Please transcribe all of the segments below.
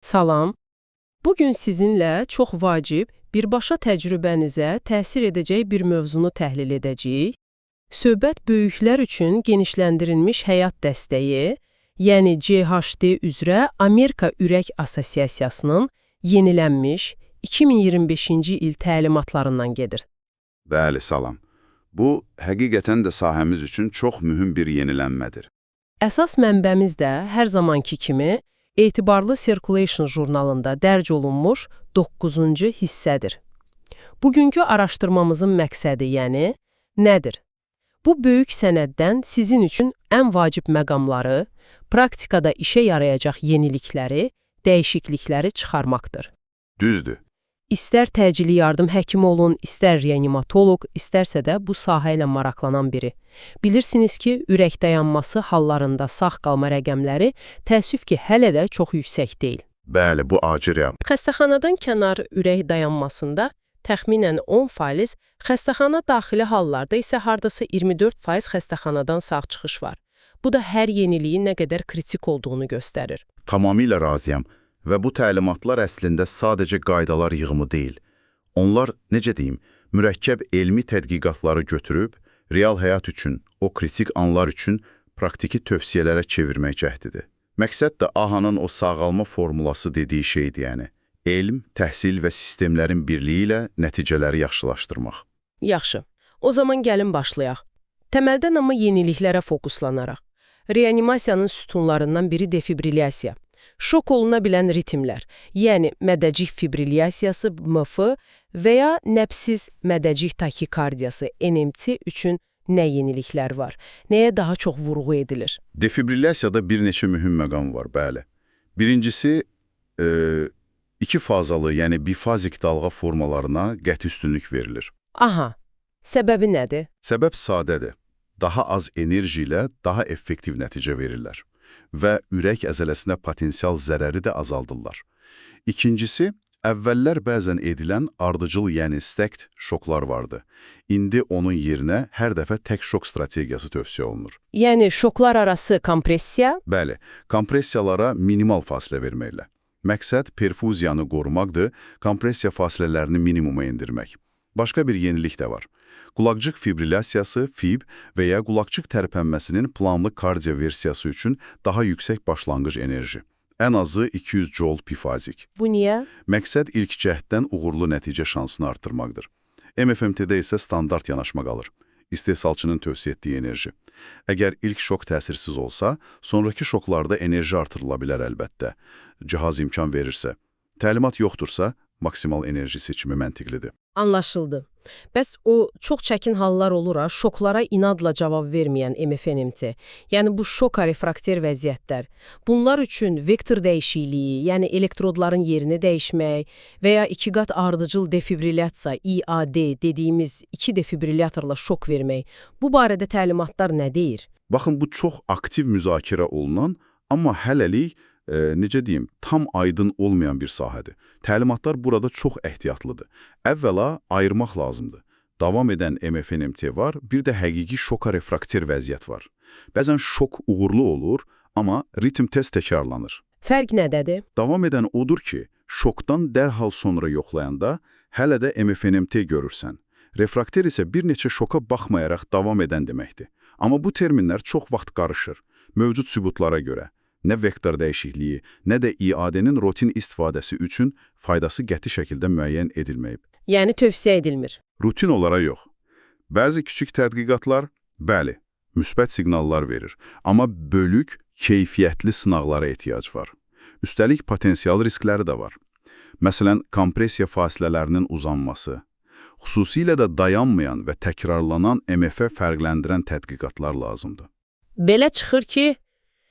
Salam. Bugün sizinlə çox vacib, birbaşa təcrübənizə təsir edəcək bir mövzunu təhlil edəcəyik. Söhbət böyüklər üçün genişləndirilmiş həyat dəstəyi, yəni CHD üzrə Amerika Ürək Assosiasiyasının yenilənmiş 2025-ci il təlimatlarından gedir. Bəli, salam. Bu, həqiqətən də sahəmiz üçün çox mühüm bir yenilənmədir. Əsas mənbəmiz də hər zamanki kimi etibarlı Circulation jurnalında dərc olunmuş 9-cu hissədir. Bugünkü araşdırmamızın məqsədi, yəni nədir? Bu böyük sənəddən sizin üçün ən vacib məqamları, praktikada işə yarayacaq yenilikləri, dəyişiklikləri çıxarmaqdır. Düzdür. İstər təcili yardım həkimi olun, istər reanimatoloq, istərsə də bu sahə ilə maraqlanan biri. Bilirsiniz ki, ürək dayanması hallarında sağ qalma rəqəmləri təəssüf ki, hələ də çox yüksək deyil. Bəli, bu acı real. Xəstəxanadan kənar ürək dayanmasında təxminən 10%, xəstəxana daxili hallarda isə hardasa 24% xəstəxanadan sağ çıxış var. Bu da hər yeniliyin nə qədər kritik olduğunu göstərir. Tamamilə razıyam. Və bu təlimatlar əslində sadəcə qaydalar yığımı deyil. Onlar, necə deyim, mürəkkəb elmi tədqiqatları götürüb, real həyat üçün, o kritik anlar üçün praktiki tövsiyələrə çevirmək cəhdidir. Məqsəd də AHA-nın o sağalma formulası dediyi şeydir yəni. Elm, təhsil və sistemlərin birliyi ilə nəticələri yaxşılaşdırmaq. Yaxşı. O zaman gəlin başlayaq. Təməldən amma yeniliklərə fokuslanaraq. Reanimasiyanın sütunlarından biri defibrilyasiya. Şok oluna bilən ritmlər, yəni mədəcik fibrilyasiyası MF və ya nəbsiz mədəcik taxikardiyası NMT üçün nə yeniliklər var? Nəyə daha çox vurğu edilir? Defibrilyasiyada bir neçə mühüm məqam var, bəli. Birincisi, iki fazalı, yəni bifazik dalğa formalarına qəti üstünlük verilir. Aha, səbəbi nədir? Səbəb sadədir. Daha az enerji ilə daha effektiv nəticə verirlər və ürək əzələsinə potensial zərəri də azaldırlar. İkincisi, əvvəllər bəzən edilən ardıcıl, yəni stacked şoklar vardı. İndi onun yerinə hər dəfə tək şok strategiyası tövsiyə olunur. Yəni şoklar arası kompressiya? Bəli, kompressiyalara minimal fasilə verməklə. Məqsəd perfuziyanı qorumaqdır, kompressiya fasilələrini minimuma endirmək. Başqa bir yenilik də var. Qulaqcıq fibrilyasiyası, FIB və ya qulaqcıq tərpənməsinin planlı kardioversiyası üçün daha yüksək başlanğıc enerji. Ən azı 200 joule bifazik. Bu niyə? Məqsəd ilk cəhddən uğurlu nəticə şansını arttırmaqdır. MFMT-də isə standart yanaşma qalır. İstehsalçının tövsiyə etdiyi enerji. Əgər ilk şok təsirsiz olsa, sonraki şoklarda enerji artırıla bilər əlbəttə. Cihaz imkan verirsə. Təlimat yoxdursa, maksimal enerji seçimi məntiqlidir. Anlaşıldı. Bəs o çox çətin hallar olur ha, şoklara inadla cavab verməyən MFNMT. Yəni bu şoka refrakter vəziyyətlər. Bunlar üçün vektor dəyişikliyi, yəni elektrodların yerini dəyişmək və ya iki qat ardıcıl defibrilyasiya, IAD dediyimiz iki defibrilyatorla şok vermək. Bu barədə təlimatlar nə deyir? Baxın, bu çox aktiv müzakirə olunan, amma hələlik, necə deyim, tam aydın olmayan bir sahədir. Təlimatlar burada çox ehtiyatlıdır. Əvvəla ayırmaq lazımdır. Davam edən MFNMT var, bir də həqiqi şoka refrakter vəziyyət var. Bəzən şok uğurlu olur, amma ritm tez təkrarlanır. Fərq nədədir? Davam edən odur ki, şokdan dərhal sonra yoxlayanda hələ də MFNMT görürsən. Refrakter isə bir neçə şoka baxmayaraq davam edən deməkdir. Amma bu terminlər çox vaxt qarışır. Mövcud sübutlara görə nə vektor dəyişikliyi, nə də İAD-nin rutin istifadəsi üçün faydası qəti şəkildə müəyyən edilməyib. Yəni tövsiyə edilmir. Rutin olaraq yox. Bəzi kiçik tədqiqatlar, bəli, müsbət siqnallar verir. Amma bölük, keyfiyyətli sınaqlara ehtiyac var. Üstəlik, potensial riskləri də var. Məsələn, kompressiya fasilələrinin uzanması. Xüsusilə də dayanmayan və təkrarlanan MF fərqləndirən tədqiqatlar lazımdır. Belə çıxır ki,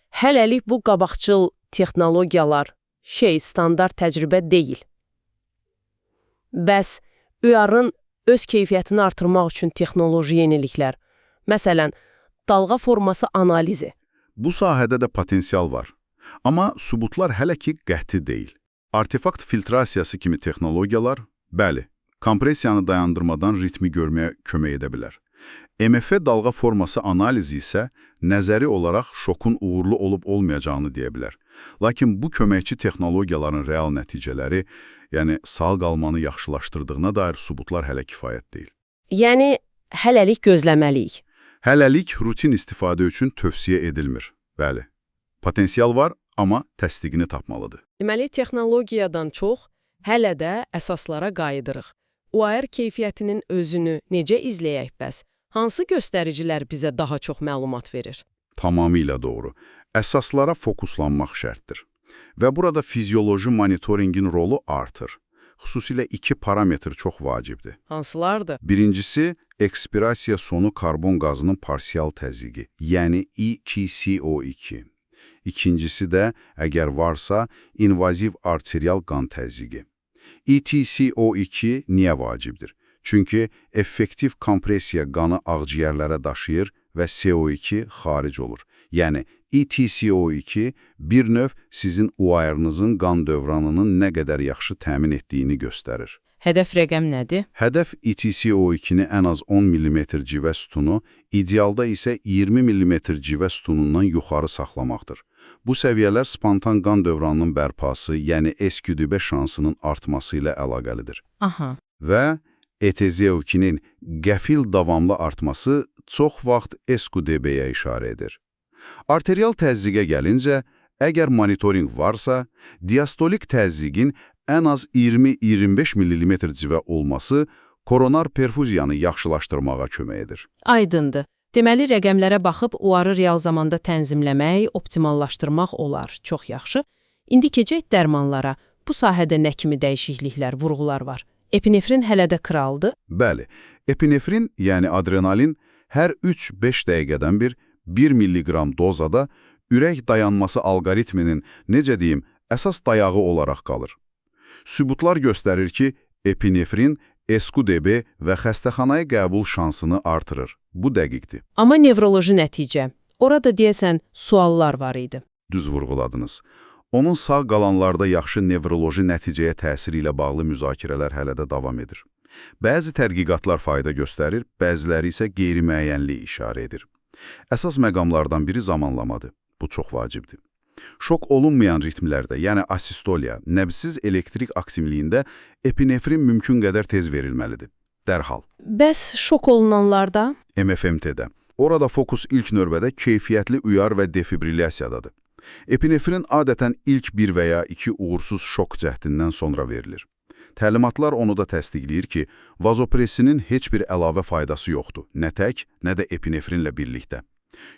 hələlik bu qabaqcıl texnologiyalar standart təcrübə deyil. Bəs ÜR-ın öz keyfiyyətini artırmaq üçün texnoloji yeniliklər, məsələn, dalğa forması analizi. Bu sahədə də potensial var. Amma sübutlar hələ ki qəti deyil. Artefakt filtrasiyası kimi texnologiyalar, bəli, kompressiyanı dayandırmadan ritmi görməyə kömək edə bilər. MF dalğa forması analizi isə nəzəri olaraq şokun uğurlu olub olmayacağını deyə bilər. Lakin bu köməkçi texnologiyaların real nəticələri, yəni sağ qalmanı yaxşılaşdırdığına dair sübutlar hələ kifayət deyil. Yəni hələlik gözləməliyik. Hələlik rutin istifadə üçün tövsiyə edilmir. Bəli. Potensial var, amma təsdiqini tapmalıdır. Deməli, texnologiyadan çox hələ də əsaslara qayıdırıq. UAR keyfiyyətinin özünü necə izləyək bəs? Hansı göstəricilər bizə daha çox məlumat verir? Tamamilə doğru. Əsaslara fokuslanmaq şərtdir. Və burada fizioloji monitorinqin rolu artır. Xüsusilə iki parametr çox vacibdir. Hansılardır? Birincisi, ekspirasiya sonu karbon qazının parsial təzyiqi, yəni ETCO2. İkincisi də, əgər varsa, invaziv arterial qan təzyiqi. ETCO2 niyə vacibdir? Çünki effektiv kompressiya qanı ağciyərlərə daşıyır və CO2 xaric olur. Yəni ETCO2 bir növ sizin UAR-nızın qan dövranının nə qədər yaxşı təmin etdiyini göstərir. Hədəf rəqəm nədir? Hədəf ETCO2-ni ən az 10 mm civə sütunu, idealda isə 20 mm civə sütunundan yuxarı saxlamaqdır. Bu səviyyələr spontan qan dövranının bərpası, yəni SQDB şansının artması ilə əlaqəlidir. Aha. Və ETCO2-nin qəfil davamlı artması çox vaxt SQDB-yə işarə edir. Arterial təzyiqə gəlincə, əgər monitorinq varsa, diastolik təzyiqin ən az 20-25 mm civə olması koronar perfuziyanı yaxşılaşdırmağa kömək edir. Aydındır. Deməli, rəqəmlərə baxıb UAR-ı real zamanda tənzimləmək, optimallaşdırmaq olar. Çox yaxşı. İndi keçək dərmanlara. Bu sahədə nə kimi dəyişikliklər, vurğular var? Epinefrin hələ də kraldır. Bəli, epinefrin, yəni adrenalin, hər 3-5 dəqiqədən bir 1 milliqram dozada ürək dayanması alqoritminin, necə deyim, əsas dayağı olaraq qalır. Sübutlar göstərir ki, epinefrin SQDB və xəstəxanaya qəbul şansını artırır. Bu dəqiqdir. Amma nevroloji nəticə. Orada deyəsən suallar var idi. Düz vurğuladınız. Onun sağ qalanlarda yaxşı nevroloji nəticəyə təsiri ilə bağlı müzakirələr hələ də davam edir. Bəzi tədqiqatlar fayda göstərir, bəziləri isə qeyri-müəyyənlik işarə edir. Əsas məqamlardan biri zamanlamadır. Bu çox vacibdir. Şok olunmayan ritmlərdə, yəni asistoliya, nəbzsiz elektrik aksimliyində epinefrin mümkün qədər tez verilməlidir. Dərhal. Bəs şok olunanlarda? MFMT-də. Orada fokus ilk növbədə keyfiyyətli uyar və defibrilyasiyadadır. Epinefrin adətən ilk bir və ya iki uğursuz şok cəhdindən sonra verilir. Təlimatlar onu da təsdiqləyir ki, vazopressinin heç bir əlavə faydası yoxdur, nə tək, nə də epinefrinlə birlikdə.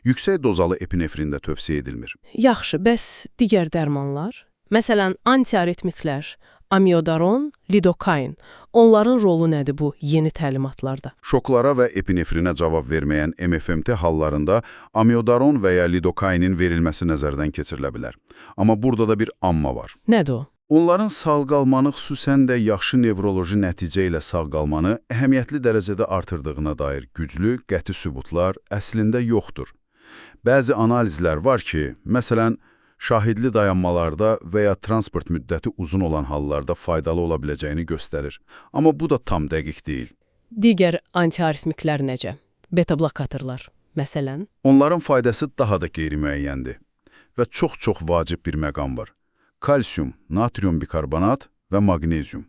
Yüksək dozalı epinefrin də tövsiyə edilmir. Yaxşı, bəs digər dərmanlar? Məsələn, antiaritmitlər, amiodaron, lidokain. Onların rolu nədir bu yeni təlimatlarda? Şoklara və epinefrinə cavab verməyən MFMT hallarında amiodaron və ya lidokainin verilməsi nəzərdən keçirilə bilər. Amma burada da bir amma var. Nədir o? Onların sağ qalmanı, xüsusən də yaxşı nevroloji nəticə ilə sağ qalmanı əhəmiyyətli dərəcədə artırdığına dair güclü, qəti sübutlar əslində yoxdur. Bəzi analizlər var ki, məsələn, şahidli dayanmalarda və ya transport müddəti uzun olan hallarda faydalı ola biləcəyini göstərir. Amma bu da tam dəqiq deyil. Digər antiaritmiklər necə? Beta-blokatorlar, məsələn? Onların faydası daha da qeyri-müəyyəndir və çox-çox vacib bir məqam var. Kalsium, natrium bikarbonat və maqnezium.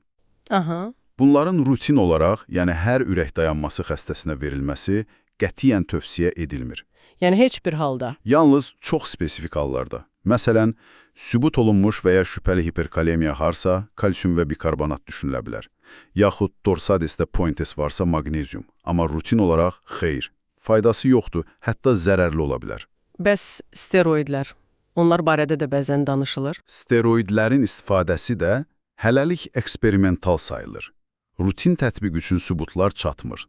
Aha. Bunların rutin olaraq, yəni hər ürək dayanması xəstəsinə verilməsi qətiyyən tövsiyə edilmir. Yəni heç bir halda. Yalnız çox spesifik hallarda. Məsələn, sübut olunmuş və ya şübhəli hiperkalemiya varsa, kalsium və bikarbonat düşünülə bilər. Yaxud dorsadesdə pointes varsa maqnezium. Amma rutin olaraq xeyr. Faydası yoxdur, hətta zərərli ola bilər. Bəs steroidlər? Onlar barədə də bəzən danışılır. Steroidlərin istifadəsi də hələlik eksperimental sayılır. Rutin tətbiq üçün sübutlar çatmır.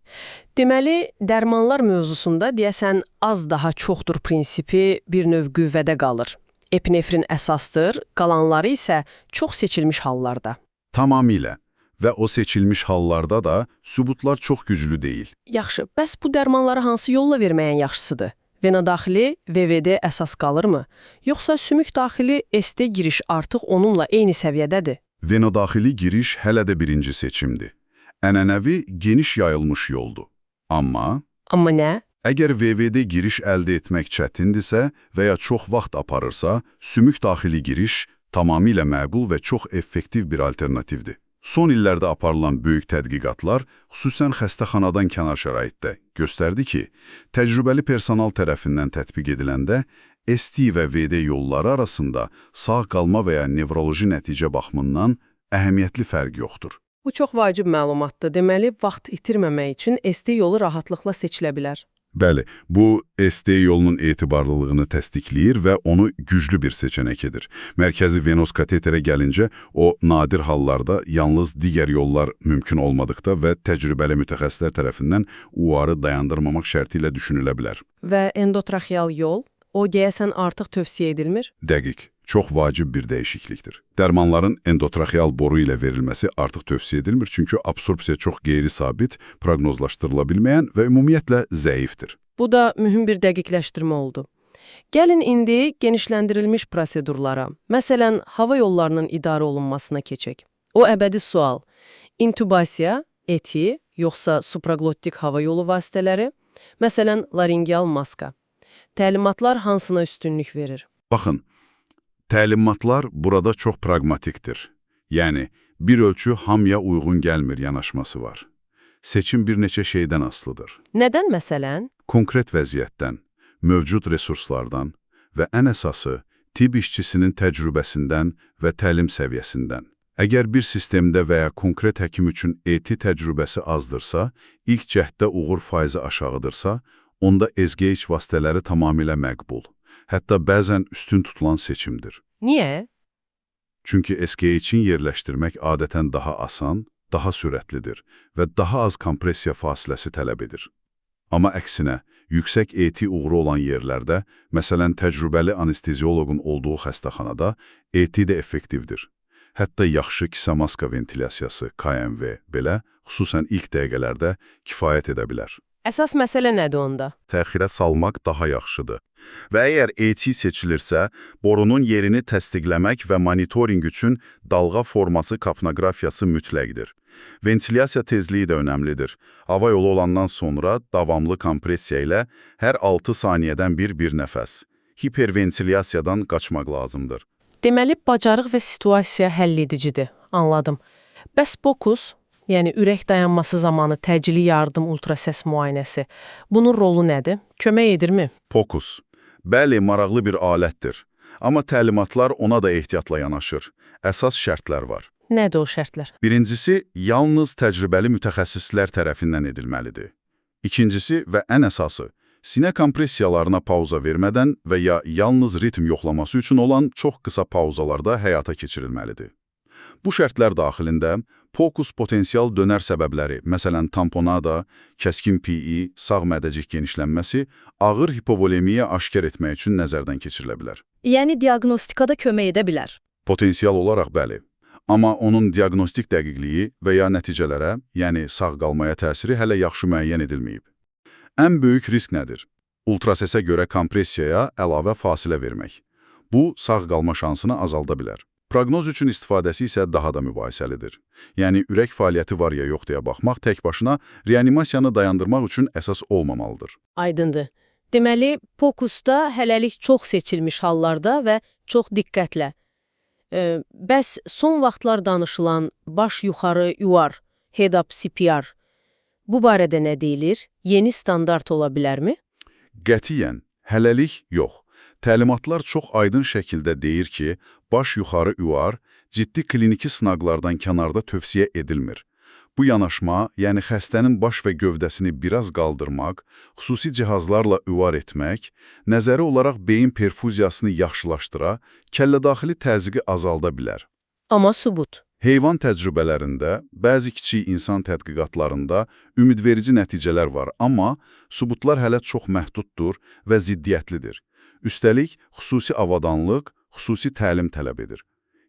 Deməli, dərmanlar mövzusunda deyəsən az daha çoxdur prinsipi bir növ qüvvədə qalır. Epinefrin əsasdır, qalanları isə çox seçilmiş hallarda. Tamamilə. Və o seçilmiş hallarda da sübutlar çox güclü deyil. Yaxşı, bəs bu dərmanları hansı yolla verməyin yaxşısıdır? Vena daxili VVD əsas qalırmı? Yoxsa sümük daxili ST giriş artıq onunla eyni səviyyədədir? Vena daxili giriş hələ də birinci seçimdir. Ənənəvi geniş yayılmış yoldur. Amma Amma nə? Əgər VVD giriş əldə etmək çətindirsə və ya çox vaxt aparırsa, sümük daxili giriş tamamilə məqul və çox effektiv bir alternativdir. Son illərdə aparılan böyük tədqiqatlar, xüsusən xəstəxanadan kənar şəraitdə, göstərdi ki, təcrübəli personal tərəfindən tətbiq ediləndə ST və VD yolları arasında sağ qalma və ya nevroloji nəticə baxımından əhəmiyyətli fərq yoxdur. Bu çox vacib məlumatdır. Deməli, vaxt itirməmək üçün ST yolu rahatlıqla seçilə bilər. Bəli, bu ST yolunun etibarlılığını təsdiqləyir və onu güclü bir seçənək edir. Mərkəzi venoz kateterə gəlincə, o nadir hallarda yalnız digər yollar mümkün olmadıqda və təcrübəli mütəxəssislər tərəfindən UAR-ı dayandırmamaq şərti ilə düşünülə bilər. Və endotraxeal yol, o deyəsən artıq tövsiyə edilmir. Dəqiq, çox vacib bir dəyişiklikdir. Dərmanların endotraxeal boru ilə verilməsi artıq tövsiyə edilmir, çünki absorpsiya çox qeyri-sabit, proqnozlaşdırıla bilməyən və ümumiyyətlə zəifdir. Bu da mühüm bir dəqiqləşdirmə oldu. Gəlin indi genişləndirilmiş prosedurlara, məsələn, hava yollarının idarə olunmasına keçək. O əbədi sual. İntubasiya, ETİ, yoxsa supraglottik hava yolu vasitələri, məsələn, laringeal maska. Təlimatlar hansına üstünlük verir? Baxın, təlimatlar burada çox praqmatikdir. Yəni, bir ölçü hamıya uyğun gəlmir yanaşması var. Seçim bir neçə şeydən asılıdır. Nədən məsələn? Konkret vəziyyətdən, mövcud resurslardan və ən əsası tibb işçisinin təcrübəsindən və təlim səviyyəsindən. Əgər bir sistemdə və ya konkret həkim üçün ET təcrübəsi azdırsa, ilk cəhddə uğur faizi aşağıdırsa, onda SGH vasitələri tamamilə məqbul, hətta bəzən üstün tutulan seçimdir. Niyə? Çünki SGH-in yerləşdirmək adətən daha asan, daha sürətlidir və daha az kompressiya fasiləsi tələb edir. Amma əksinə, yüksək ET uğuru olan yerlərdə, məsələn təcrübəli anestezioloqun olduğu xəstəxanada ET də effektivdir. Hətta yaxşı kisə maska ventilyasiyası, KMV belə, xüsusən ilk dəqiqələrdə kifayət edə bilər. Əsas məsələ nədir onda? Təxirə salmaq daha yaxşıdır. Və əgər ET seçilirsə, borunun yerini təsdiqləmək və monitorinq üçün dalğa forması kapnoqrafiyası mütləqdir. Ventilyasiya tezliyi də önəmlidir. Hava yolu olandan sonra davamlı kompressiya ilə hər 6 saniyədən bir nəfəs. Hiperventilyasiyadan qaçmaq lazımdır. Deməli, bacarıq və situasiya həlledicidir. Anladım. Bəs POCUS, yəni ürək dayanması zamanı təcili yardım ultrasəs müayinəsi, bunun rolu nədir? Kömək edirmi? POCUS. Bəli, maraqlı bir alətdir. Amma təlimatlar ona da ehtiyatla yanaşır. Əsas şərtlər var. Nədir o şərtlər? Birincisi, yalnız təcrübəli mütəxəssislər tərəfindən edilməlidir. İkincisi və ən əsası, sinə kompressiyalarına pauza vermədən və ya yalnız ritm yoxlaması üçün olan çox qısa pauzalarda həyata keçirilməlidir. Bu şərtlər daxilində POCUS potensial dönər səbəbləri, məsələn tamponada, kəskin PI, sağ mədəcik genişlənməsi, ağır hipovolemiya aşkar etmək üçün nəzərdən keçirilə bilər. Yəni diaqnostikada kömək edə bilər. Potensial olaraq bəli. Amma onun diaqnostik dəqiqliyi və ya nəticələrə, yəni sağ qalmaya təsiri hələ yaxşı müəyyən edilməyib. Ən böyük risk nədir? Ultrasəsə görə kompressiyaya əlavə fasilə vermək. Bu, sağ qalma şansını azalda bilər. Proqnoz üçün istifadəsi isə daha da mübahisəlidir. Yəni, ürək fəaliyyəti var ya yox deyə baxmaq tək başına reanimasiyanı dayandırmaq üçün əsas olmamalıdır. Aydındır. Deməli, POCUS-da hələlik çox seçilmiş hallarda və çox diqqətlə. Bəs son vaxtlar danışılan baş yuxarı UAR, Head Up CPR, bu barədə nə deyilir? Yeni standart ola bilərmi? Qətiyyən, hələlik yox. Təlimatlar çox aydın şəkildə deyir ki, baş yuxarı UAR ciddi kliniki sınaqlardan kənarda tövsiyə edilmir. Bu yanaşma, yəni xəstənin baş və gövdəsini biraz qaldırmaq, xüsusi cihazlarla UAR etmək, nəzəri olaraq beyin perfuziyasını yaxşılaşdıra, kəllədaxili təzyiqi azalda bilər. Amma sübut. Heyvan təcrübələrində, bəzi kiçik insan tədqiqatlarında ümidverici nəticələr var, amma sübutlar hələ çox məhduddur və ziddiyyətlidir. Üstəlik, xüsusi avadanlıq, xüsusi təlim tələb edir.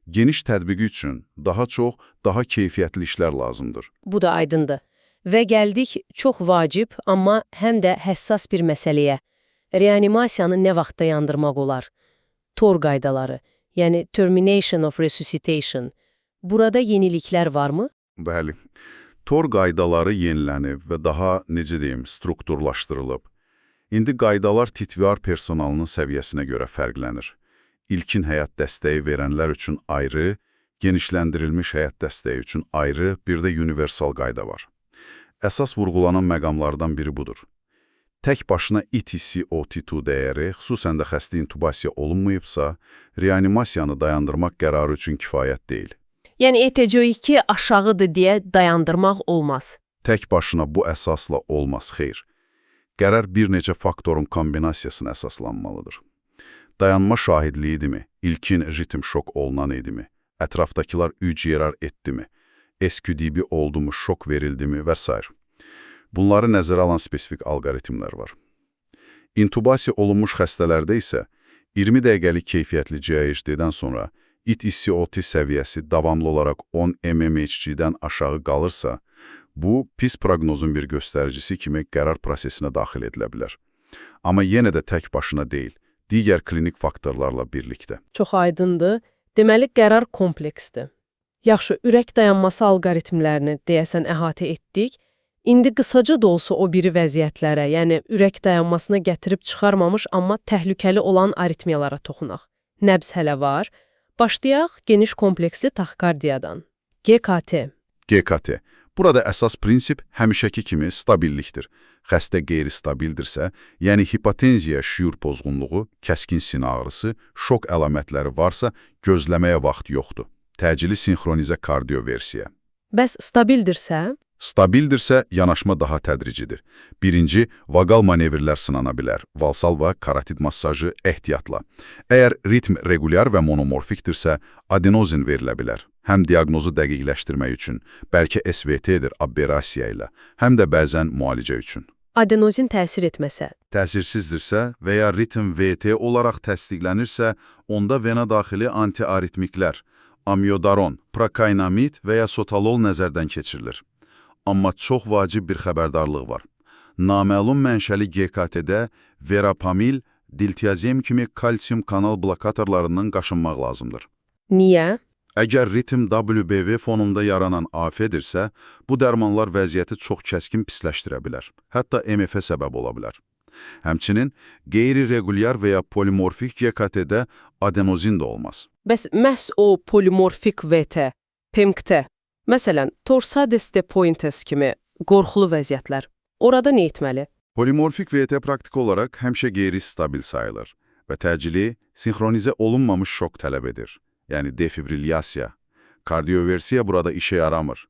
Geniş tətbiqi üçün daha çox, daha keyfiyyətli işlər lazımdır. Bu da aydındır. Və gəldik çox vacib, amma həm də həssas bir məsələyə. Reanimasiyanı nə vaxt dayandırmaq olar? TOR qaydaları, yəni Termination of Resuscitation. Burada yeniliklər varmı? Bəli, TOR qaydaları yenilənib və daha, necə deyim, strukturlaşdırılıb. İndi qaydalar TTVR personalının səviyyəsinə görə fərqlənir. İlkin həyat dəstəyi verənlər üçün ayrı, genişləndirilmiş həyat dəstəyi üçün ayrı, bir də universal qayda var. Əsas vurğulanan məqamlardan biri budur. Tək başına ETCO2 dəyəri, xüsusən də xəstə intubasiya olunmayıbsa, reanimasiyanı dayandırmaq qərarı üçün kifayət deyil. Yəni ETCO2 aşağıdır deyə dayandırmaq olmaz. Tək başına bu əsasla olmaz, xeyr. Qərar bir neçə faktorun kombinasiyasına əsaslanmalıdır. Dayanma şahidliyidimi? İlkin ritm şok olunan idimi? Ətrafdakılar ÜCR etdimi? SQDB oldu mu, şok verildimi və s. Bunları nəzərə alan spesifik alqoritmlər var. İntubasiya olunmuş xəstələrdə isə 20 dəqiqəlik keyfiyyətli CHD-dən sonra ETCO2 səviyyəsi davamlı olaraq 10 mmHg-dən aşağı qalırsa, bu, pis proqnozun bir göstəricisi kimi qərar prosesinə daxil edilə bilər. Amma yenə də tək başına deyil, digər klinik faktorlarla birlikdə. Çox aydındır. Deməli, qərar kompleksdir. Yaxşı, ürək dayanması alqoritmlərini deyəsən əhatə etdik. İndi qısaca da olsa o biri vəziyyətlərə, yəni ürək dayanmasına gətirib çıxarmamış, amma təhlükəli olan aritmiyalara toxunaq. Nəbz hələ var. Başlayaq geniş kompleksli taxikardiyadan. GKT. GKT. Burada əsas prinsip həmişəki kimi stabillikdir. Xəstə qeyri-stabildirsə, yəni hipotenziya, şüur pozğunluğu, kəskin sinə ağrısı, şok əlamətləri varsa, gözləməyə vaxt yoxdur. Təcili sinxronizə kardioversiya. Bəs stabildirsə? Stabildirsə, yanaşma daha tədricidir. Birinci, vaqal manevrlər sınana bilər. Valsalva, karotid massajı ehtiyatla. Əgər ritm regulyar və monomorfikdirsə, adenozin verilə bilər. Həm diaqnozu dəqiqləşdirmək üçün, bəlkə SVT-dir abberasiya ilə, həm də bəzən müalicə üçün. Adenozin təsir etməsə? Təsirsizdirsə və ya ritm VT olaraq təsdiqlənirsə, onda vena daxili antiaritmiklər, amiodaron, prokainamid və ya sotalol nəzərdən keçirilir. Amma çox vacib bir xəbərdarlıq var. Naməlum mənşəli GKT-də verapamil, diltiazem kimi kalsium kanal blokatorlarından qaşınmaq lazımdır. Niyə? Əgər ritm WBV fonunda yaranan AF-dirsə, bu dərmanlar vəziyyəti çox kəskin pisləşdirə bilər. Hətta MF səbəb ola bilər. Həmçinin qeyri-regulyar və ya polimorfik GKT-də adenozin də olmaz. Bəs məhz o polimorfik VT, PMKT, məsələn, torsades de pointes kimi qorxulu vəziyyətlər. Orada nə etməli? Polimorfik VT praktik olaraq həmişə qeyri-stabil sayılır və təcili, sinxronizə olunmamış şok tələb edir. Yəni defibrillyasiya. Kardioversiya burada işə yaramır.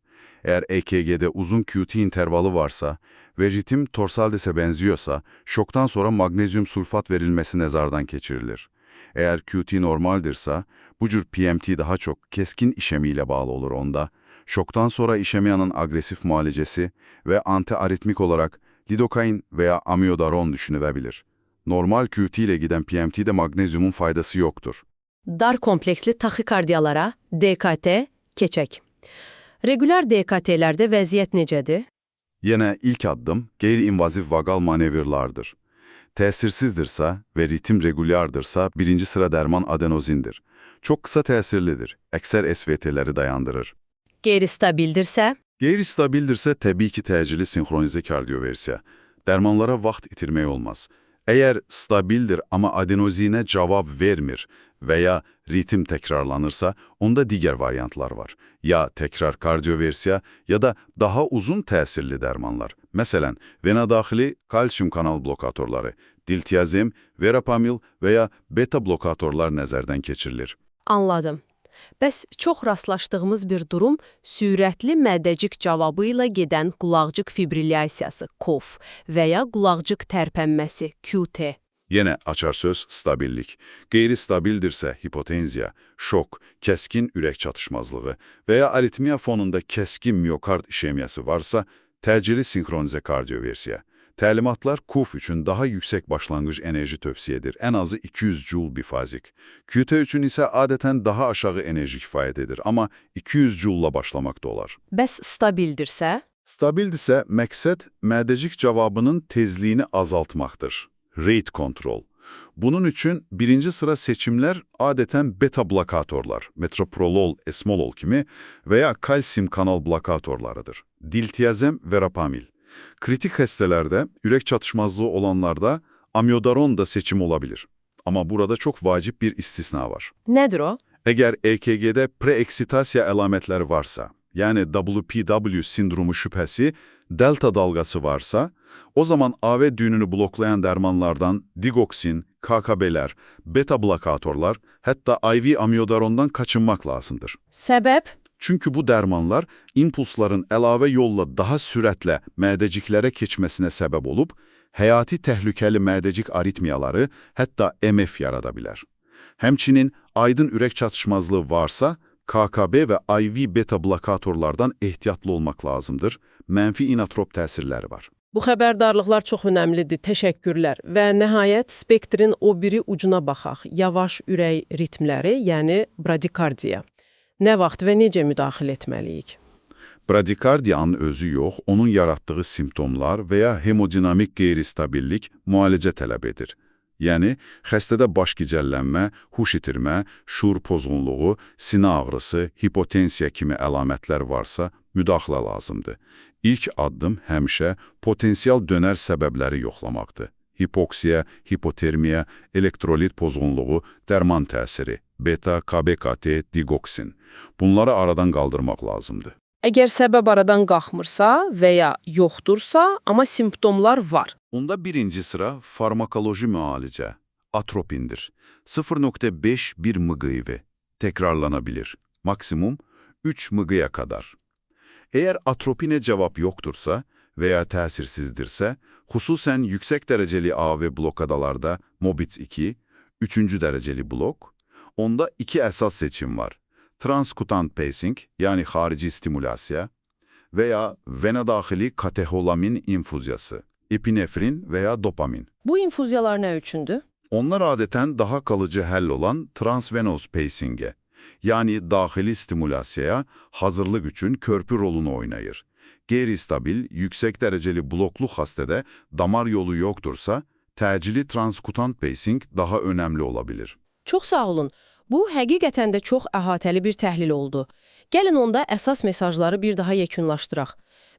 Əgər EKG-də uzun QT intervalı varsa və ritm torsalesə benziyorsa, şoktan sonra magnezyum sulfat verilməsi nəzardan keçirilir. Eğer QT normaldirsa, bu cür PMT daha çok keskin işemiyle bağlı olur onda. Şoktan sonra işemiyanın agresif mualicesi ve antiaritmik olarak lidokain veya amiodaron düşünülebilir. Normal QT ile giden PMT'de magnezyumun faydası yoktur. Dar kompleksli taxikardiyalara, DKT, keçək. Regulyar DKT-lərdə vəziyyət necədir? Yenə ilk addım qeyri-invaziv vaqal manevrlardır. Təsirsizdirsə və ritim regulyardırsa birinci sıra dərman adenozindir. Çok kısa təsirlidir, əksər SVT-ləri dayandırır. Qeyri-stabildirsə? Qeyri-stabildirsə təbii ki təcili sinxronizə kardioversiya. Dərmanlara vaxt itirmək olmaz. Əgər stabildir amma adenozinə cavab vermir və ya ritim təkrarlanırsa, onda digər variantlar var. Ya təkrar kardioversiya ya da daha uzun təsirli dərmanlar. Məsələn, vena daxili kalsium kanal blokatorları, diltiazem, verapamil və ya beta blokatorlar nəzərdən keçirilir. Anladım. Bəs çox rastlaşdığımız bir durum sürətli mədəcik cavabı ilə gedən qulaqcıq fibrilyasiyası, KOF və ya qulaqcıq tərpənməsi, QT. Yenə açar söz stabillik. Qeyri-stabildirsə hipotenziya, şok, kəskin ürək çatışmazlığı və ya aritmiya fonunda kəskin miyokard işemiyası varsa, təcili sinxronizə kardioversiya. Təlimatlar KUF üçün daha yüksək başlanğıc enerji tövsiyə edir, ən azı 200 joule bifazik. QT üçün isə adətən daha aşağı enerji kifayət edir, amma 200 joule-la başlamaq da olar. Bəs stabildirsə? Stabildirsə, məqsəd mədəcik cavabının tezliyini azaltmaqdır. Rate control. Bunun üçün birinci sıra seçimlər adətən beta blokatorlar, metoprolol, esmolol kimi və ya kalsium kanal blokatorlarıdır. Diltiazem, verapamil. Kritik xəstələrdə, ürək çatışmazlığı olanlarda Amiodaron da seçim olabilir. Ama burada çok vacip bir istisna var. Nədir o? Eğer EKG'de preeksitasya alametleri varsa, yani WPW sindromu şüphesi, delta dalgası varsa, o zaman AV düğününü bloklayan dermanlardan digoksin, KKB'ler, beta blokatorlar, hatta IV amiodarondan kaçınmak lazımdır. Səbəb? Çünkü bu dermanlar impulsların əlavə yolla daha sürətlə mədəciklərə keçməsinə səbəb olub, həyati təhlükəli mədəcik aritmiyaları, hətta MF yarada bilər. Həmçinin aydın ürək çatışmazlığı varsa, KKB və IV beta blokatorlardan ehtiyatlı olmaq lazımdır. Mənfi inotrop təsirləri var. Bu xəbərdarlıqlar çox önəmlidir. Təşəkkürlər. Və nəhayət spektrin o biri ucuna baxaq. Yavaş ürək ritmləri, yəni bradikardiya. Nə vaxt və necə müdaxilə etməliyik? Bradikardiyanın özü yox, onun yaratdığı simptomlar və ya hemodinamik qeyri-stabillik müalicə tələb edir. Yəni, xəstədə baş gicəllənmə, huş itirmə, şuur pozğunluğu, sinə ağrısı, hipotensiya kimi əlamətlər varsa, müdaxilə lazımdır. İlk addım həmişə potensial dönər səbəbləri yoxlamaqdır. Hipoksiya, hipotermiya, elektrolit pozğunluğu, dərman təsiri, beta, KBKT, digoksin. Bunları aradan qaldırmaq lazımdır. Əgər səbəb aradan qalxmırsa və ya yoxdursa, amma simptomlar var. Onda birinci sıra farmakoloji müalicə, atropindir. 0.5-1 mg tekrarlanabilir. Maksimum 3 mg-ya kadar. Eğer atropine cevap yoktursa veya təsirsizdirse, hususen yüksek dereceli AV blokadalarda Mobitz 2, 3. dereceli blok, onda iki esas seçim var. Transkutan pacing yani harici stimulasiya veya vena daxili kateholamin infüzyası, epinefrin veya dopamin. Bu infuziyalar nə üçündür? Onlar adeten daha kalıcı həll olan transvenoz pacing'e, yani daxili stimulasiyaya hazırlık üçün körpü rolunu oynayır. Geri-stabil, yüksek dereceli bloklu xəstədə damar yolu yoktursa, təcili transkutan pacing daha önemli olabilir. Çox sağ olun. Bu həqiqətən də çox əhatəli bir təhlil oldu. Gəlin onda əsas mesajları bir daha yekunlaşdıraq.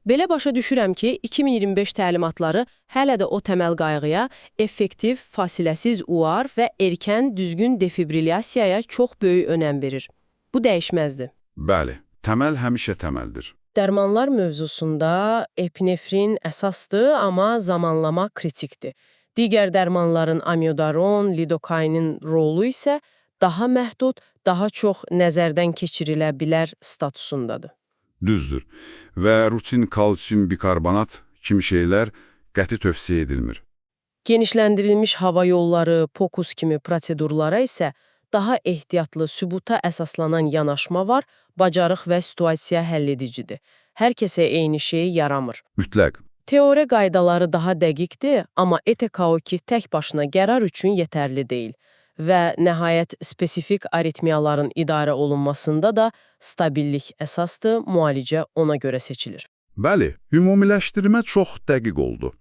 Belə başa düşürəm ki, 2025 təlimatları hələ də o təməl qayğıya, effektiv, fasiləsiz UAR və erkən düzgün defibrilyasiyaya çox böyük önəm verir. Bu dəyişməzdi. Bəli, təməl həmişə təməldir. Dərmanlar mövzusunda epinefrin əsasdır, amma zamanlama kritikdir. Digər dərmanların amiodaron, lidokainin rolu isə daha məhdud, daha çox nəzərdən keçirilə bilər statusundadır. Düzdür. Və rutin kalsium bikarbonat kimi şeylər qəti tövsiyə edilmir. Genişləndirilmiş hava yolları, POCUS kimi prosedurlara isə daha ehtiyatlı, sübuta əsaslanan yanaşma var, bacarıq və situasiya həlledicidir. Hər kəsə eyni şey yaramır. Mütləq. Teori qaydaları daha dəqiqdir, amma ETKO2 tək başına qərar üçün yetərli deyil. Və nəhayət spesifik aritmiyaların idarə olunmasında da stabillik əsasdır, müalicə ona görə seçilir. Bəli, ümumiləşdirmə çox dəqiq oldu.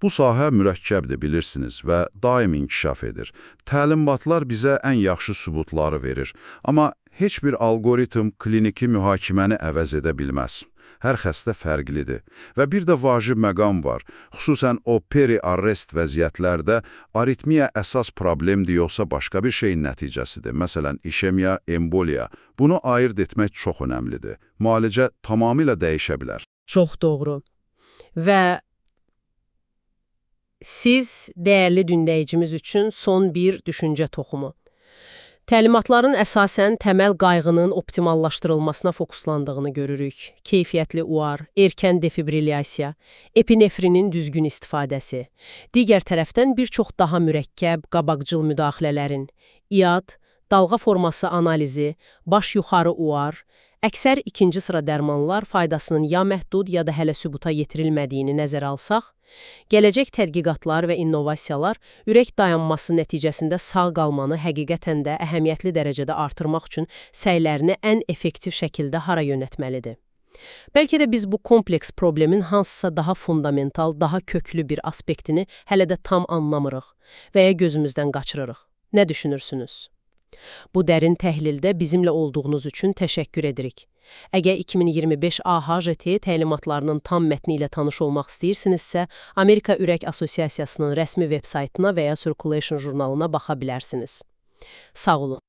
Bu sahə mürəkkəbdir bilirsiniz və daim inkişaf edir. Təlimatlar bizə ən yaxşı sübutları verir. Amma heç bir alqoritm kliniki mühakiməni əvəz edə bilməz. Hər xəstə fərqlidir. Və bir də vacib məqam var. Xüsusən o peri-arrest vəziyyətlərdə aritmiya əsas problemdir yoxsa başqa bir şeyin nəticəsidir. Məsələn, işemiya, emboliya. Bunu ayırd etmək çox önəmlidir. Müalicə tamamilə dəyişə bilər. Çox doğru. Və siz dəyərli dinləyicimiz üçün son bir düşüncə toxumu. Təlimatların əsasən təməl qayğının optimallaşdırılmasına fokuslandığını görürük. Keyfiyyətli UAR, erkən defibrilyasiya, epinefrinin düzgün istifadəsi. Digər tərəfdən bir çox daha mürəkkəb, qabaqcıl müdaxilələrin, İAD, dalğa forması analizi, baş yuxarı UAR, əksər ikinci sıra dərmanlar faydasının ya məhdud ya da hələ sübuta yetirilmədiyini nəzərə alsaq, gələcək tədqiqatlar və innovasiyalar ürək dayanması nəticəsində sağ qalmanı həqiqətən də əhəmiyyətli dərəcədə artırmaq üçün səylərini ən effektiv şəkildə hara yönəltməlidir? Bəlkə də biz bu kompleks problemin hansısa daha fundamental, daha köklü bir aspektini hələ də tam anlamırıq və ya gözümüzdən qaçırırıq. Nə düşünürsünüz? Bu dərin təhlildə bizimlə olduğunuz üçün təşəkkür edirik. Əgər 2025 AHT təlimatlarının tam mətni ilə tanış olmaq istəyirsinizsə, Amerika Ürək Assosiasiyasının rəsmi veb saytına və ya Circulation jurnalına baxa bilərsiniz. Sağ olun.